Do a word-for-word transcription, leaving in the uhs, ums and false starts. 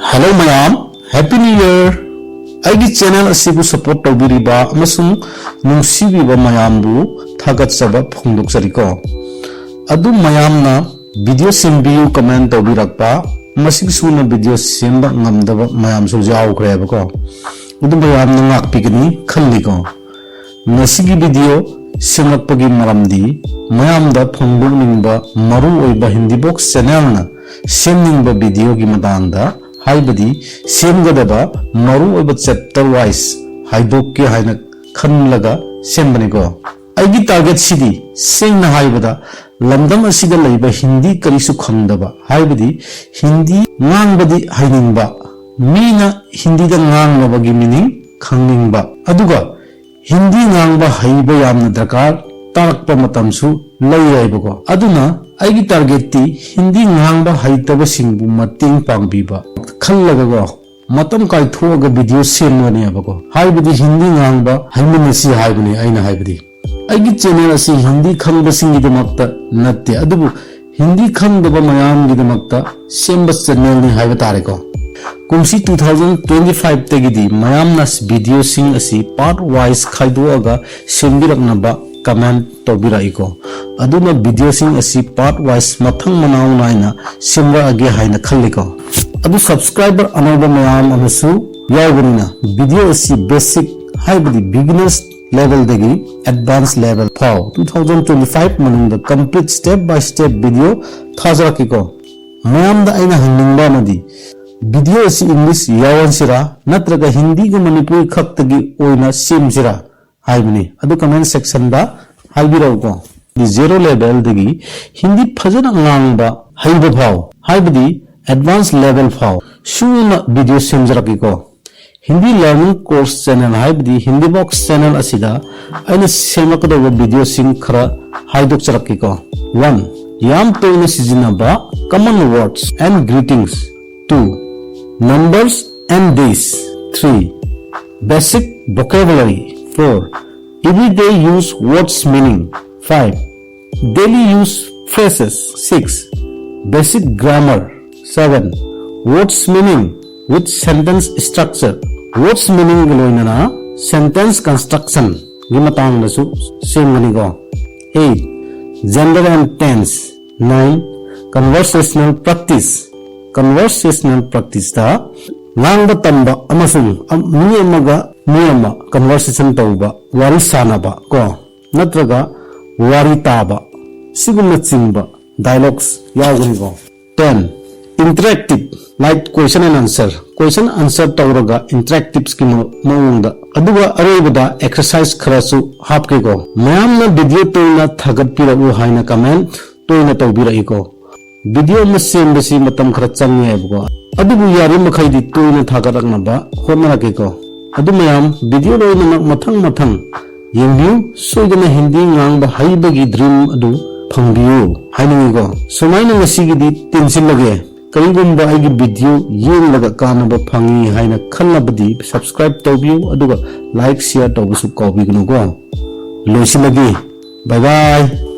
Hello ꯃꯌꯥꯝ, Happy New Year! ꯑꯩꯒꯤ channel ꯑꯁꯤꯕꯨ support ꯇꯧꯕꯤꯔꯤꯕ ꯑꯃꯁꯨꯡ ꯅꯨꯡꯁꯤꯕꯤꯕ ꯃꯌꯥꯝꯕꯨ ꯊꯥꯒꯠꯆꯕ ꯐꯣꯡꯗꯣꯛꯆꯔꯤꯀꯣ꯫ ꯑꯗꯨ ꯃꯌꯥꯝꯅ video ꯁꯦꯝꯕꯤꯌꯨ comment ꯇꯧꯕꯤꯔꯛꯄ, ꯃꯁꯤꯒꯤ ꯁꯨꯅ video ꯁꯦꯝꯕ ꯉꯝꯗꯕ ꯃꯌꯥꯝꯁꯨ ꯌꯥꯎꯈ꯭ꯔꯦꯕꯀꯣ꯫ ꯑꯗꯨ ꯃꯌꯥꯝꯅ ꯉꯥꯛꯄꯤꯒꯅꯤ ꯈꯜꯂꯤꯀꯣ꯫ ꯉꯁꯤꯒꯤ video ꯁꯦꯝꯂꯛꯄꯒꯤ ꯃꯔꯝꯗꯤ ꯃꯌꯥꯝꯗ ꯐꯣꯡꯗꯣꯛꯅꯤꯡꯕ ꯃꯔꯨꯑꯣꯏꯕ Hindi Box channelꯅ ꯁꯦꯝꯅꯤꯡꯕ videoꯒꯤ ꯃꯇꯥꯡꯗ, ꯍꯥꯏꯕꯗꯤ ꯁꯦꯝꯒꯗꯕ ꯃꯔꯨꯑꯣꯏꯕ chapter wise ꯍꯥꯏꯗꯣꯛꯀꯦ ꯍꯥꯏꯅ ꯈꯟꯂꯒ ꯁꯦꯝꯕꯅꯤꯀꯣ꯫ ꯑꯩꯒꯤ targetꯁꯤꯗꯤ ꯁꯦꯡꯅ ꯍꯥꯏꯕꯗ ꯂꯝꯗꯝ ꯑꯁꯤꯗ ꯂꯩꯕ Hindi ꯀꯔꯤꯁꯨ ꯈꯪꯗꯕ, ꯍꯥꯏꯕꯗꯤ Hindi ꯉꯥꯡꯕꯗꯤ ꯍꯩꯅꯤꯡꯕ, ꯃꯤꯅ Hindiꯗ ꯉꯥꯡꯅꯕꯒꯤ meaning ꯈꯪꯅꯤꯡꯕ, ꯑꯗꯨꯒ Hindi ꯉꯥꯡꯕ ꯍꯩꯕ ꯌꯥꯝꯅ ꯗꯔꯀꯥꯔ ꯇꯥꯔꯛꯄ ꯃꯇꯝꯁꯨ ꯂꯩ ꯍꯥꯏꯕꯀꯣ꯫ ꯑꯗꯨꯅ ꯑꯩꯒꯤ targetꯇꯤ Hindi ꯉꯥꯡꯕ ꯍꯩꯇꯕꯁꯤꯡꯕꯨ ꯃꯇꯦꯡ ꯄꯥꯡꯕꯤꯕ ꯈꯜꯂꯒꯀꯣ, ꯃꯇꯝ ꯀꯥꯏꯊꯣꯛꯑꯒ video ꯁꯦꯝꯕꯅꯦꯕꯀꯣ꯫ ꯍꯥꯏꯕꯗꯤ Hindi ꯉꯥꯡꯕ ꯍꯩꯃꯤꯟꯅꯁꯤ ꯍꯥꯏꯕꯅꯤ ꯑꯩꯅ ꯍꯥꯏꯕꯗꯤ꯫ ꯑꯩꯒꯤ channel ꯑꯁꯤ Hindi ꯈꯪꯕꯁꯤꯡꯒꯤꯗꯃꯛꯇ ꯅꯠꯇꯦ, ꯑꯗꯨꯕꯨ Hindi ꯈꯪꯗꯕ ꯃꯌꯥꯝꯒꯤꯗꯃꯛꯇ ꯁꯦꯝꯕ channelꯅꯤ ꯍꯥꯏꯕ ꯇꯥꯔꯦꯀꯣ꯫ ꯀꯨꯝꯁꯤ two thousand twenty fiveꯇꯒꯤꯗꯤ ꯃꯌꯥꯝꯅ videoꯁꯤꯡ ꯑꯁꯤ part wise ꯈꯥꯏꯗꯣꯛꯑꯒ ꯁꯦꯝꯕꯤꯔꯛꯅꯕ comment ꯇꯧꯕꯤꯔꯛꯏꯀꯣ꯫ ꯑꯗꯨꯅ videoꯁꯤꯡ ꯑꯁꯤ part wise ꯃꯊꯪ ꯃꯅꯥꯎ ꯅꯥꯏꯅ ꯁꯦꯝꯔꯛꯑꯒꯦ ꯍꯥꯏꯅ ꯈꯜꯂꯤꯀꯣ꯫ ꯑꯗꯨ subscriber ꯑꯅꯧꯕ ꯃꯌꯥꯝ ꯑꯃꯁꯨ ꯌꯥꯎꯕꯅꯤꯅ video ꯑꯁꯤ basic ꯍꯥꯏꯕꯗꯤ beginners levelꯗꯒꯤ advance level ꯐꯥꯎ two thousand twenty five ꯃꯅꯨꯡꯗ complete step by step video ꯊꯥꯖꯔꯛꯀꯦꯀꯣ꯫ ꯃꯌꯥꯝꯗ ꯑꯩꯅ ꯍꯪꯅꯤꯡꯕ ꯑꯃꯗꯤ video ꯑꯁꯤ English ꯌꯥꯎꯍꯟꯁꯤꯔꯥ ꯅꯠꯇ꯭ꯔꯒ Hindiꯒ ꯃꯅꯤꯄꯨꯔꯤ ꯈꯛꯇꯒꯤ ꯑꯣꯏꯅ ꯁꯦꯝꯁꯤꯔꯥ ꯍꯥꯏꯕꯅꯤ꯫ ꯑꯗꯨ comment sectionꯗ ꯍꯥꯏꯕꯤꯔꯛꯎꯀꯣ꯫ Zero levelꯗꯒꯤ Hindi ꯐꯖꯅ ꯉꯥꯡꯕ ꯍꯩꯕ ꯐꯥꯎ, ꯍꯥꯏꯕꯗꯤ advance level ꯐꯥꯎ ꯁꯨꯅ video ꯁꯦꯝꯖꯔꯛꯀꯦꯀꯣ꯫ Hindi learning course channel ꯍꯥꯏꯕꯗꯤ Hindi Box channel ꯑꯁꯤꯗ ꯑꯩꯅ ꯁꯦꯝꯂꯛꯀꯗꯧꯕ videoꯁꯤꯡ ꯈꯔ ꯍꯥꯏꯗꯣꯛꯆꯔꯛꯀꯦꯀꯣ꯫ One, ꯌꯥꯝ ꯇꯣꯏꯅ ꯁꯤꯖꯤꯟꯅꯕ common words and greetings꯫ Two, numbers and days꯫ Three, basic vocabulary꯫ Four, everyday use words meaning꯫ Five, daily use phrases। Six, basic grammar। Seven, Words meaning with sentence structure. Words meaningꯒ ꯂꯣꯏꯅꯅ sentence constructionꯒꯤ ꯃꯇꯥꯡꯗꯁꯨ ꯁꯦꯝꯒꯅꯤꯀꯣ꯫ Eight, gender and tense. Nine, conversational practice. Conversational practiceꯇ ꯉꯥꯡꯕ ꯇꯝꯕ ꯑꯃꯁꯨꯡ ꯑ- ꯃꯤ ꯑꯃꯒ ꯃꯤ ꯑꯃ conversation ꯇꯧꯕ, ꯋꯥꯔꯤ ꯁꯥꯟꯅꯕ ꯀꯣ, ꯅꯠꯇ꯭ꯔꯒ ꯋꯥꯔꯤ ꯇꯥꯕ, ꯁꯤꯒꯨꯝꯅꯆꯤꯡꯕ dialogues ꯌꯥꯎꯒꯅꯤꯀꯣ꯫ Ten, interactive, like question and answer. Question answer ꯇꯧꯔꯒ interactiveꯀꯤ ꯃꯑꯣꯡꯗ꯫ ꯑꯗꯨꯒ ꯑꯔꯣꯏꯕꯗ exercise ꯈꯔꯁꯨ ꯍꯥꯞꯀꯦꯀꯣ꯫ ꯃꯌꯥꯝꯅ video ꯇꯣꯏꯅ ꯊꯥꯒꯠꯄꯤꯔꯛꯎ ꯍꯥꯏꯅ comment ꯇꯣꯏꯅ ꯇꯧꯕꯤꯔꯛꯏꯀꯣ꯫ Video ꯑꯃ ꯁꯦꯝꯕꯁꯤ ꯃꯇꯝ ꯈꯔ ꯆꯪꯉꯦ ꯍꯥꯏꯕꯀꯣ, ꯑꯗꯨꯕꯨ ꯌꯥꯔꯤꯕ ꯃꯈꯩꯗꯤ ꯇꯣꯏꯅ ꯊꯥꯒꯠꯂꯛꯅꯕ ꯍꯣꯠꯅꯔꯛꯀꯦꯀꯣ꯫ ꯑꯗꯨ ꯃꯌꯥꯝ, video ꯂꯣꯏꯅꯃꯛ ꯃꯊꯪ ꯃꯊꯪ ꯌꯦꯡꯕꯤꯌꯨ꯫ ꯁꯣꯏꯗꯅ ꯍꯤꯟꯗꯤ ꯉꯥꯡꯕ ꯍꯩꯕꯒꯤ dream ꯑꯗꯨ ꯐꯪꯕꯤꯌꯨ ꯍꯥꯏꯅꯤꯡꯉꯤꯀꯣ꯫ ꯁꯨꯃꯥꯏꯅ ꯉꯁꯤꯒꯤꯗꯤ ꯇꯦꯟꯁꯤꯜꯂꯒꯦ꯫ ꯀꯔꯤꯒꯨꯝꯕ ꯑꯩꯒꯤ video ꯌꯦꯡꯂꯒ ꯀꯥꯟꯅꯕ ꯐꯪꯉꯤ ꯍꯥꯏꯅ ꯈꯜꯂꯕꯗꯤ subscribe ꯇꯧꯕꯤꯌꯨ, ꯑꯗꯨꯒ like, share ꯇꯧꯕꯁꯨ ꯀꯥꯎꯕꯤꯒꯅꯨꯀꯣ꯫ ꯂꯣꯏꯁꯤꯜꯂꯒꯦ꯫ Bye bye꯫